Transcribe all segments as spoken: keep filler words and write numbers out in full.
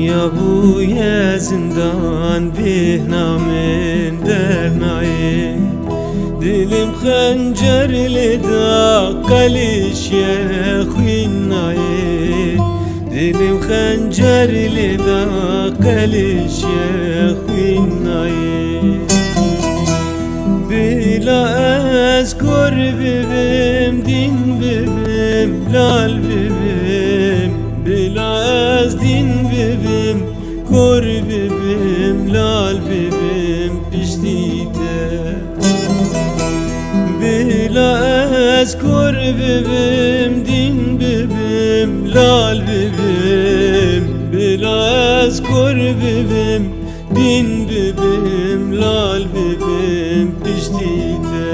Ya bûye zindan bêhna min dernayê. Dilim xencer lê da qelişiye xwîn nayê. Dilim xencer lê da qelişiye xwîn nayê. Bila ez kor bibim, dîn bibim, lal bibim. Bila ez dîn bibim, kor bibim, lal bibim piştî te. Bila ez kor bibim, dîn bibim, lal bibim. Bila ez kor bibim, dîn bibim, lal bibim piştî te.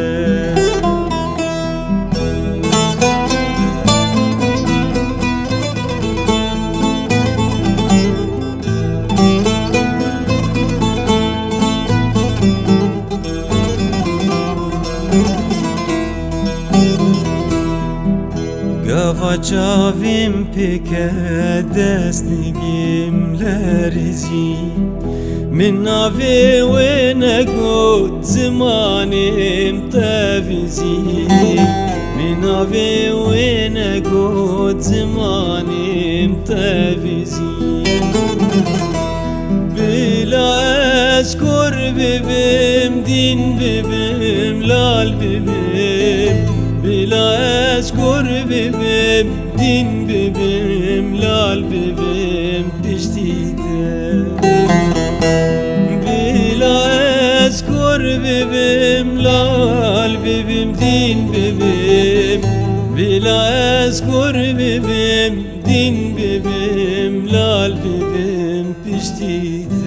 Gava çavim pêke dest nigim lerizî. Min navê wê negot, zimanêm tevizî. Min navê wê negot, zimanêm tevizî. Bila ez kor bibim, dîn bibim, lal bibim. Bila ez kor bibim, dîn bibim, lal bibim piştî te. Bila ez kor bibim, lal bibim, dîn bibim. Bila ez kor bibim, dîn bibim, lal bibim piştî te.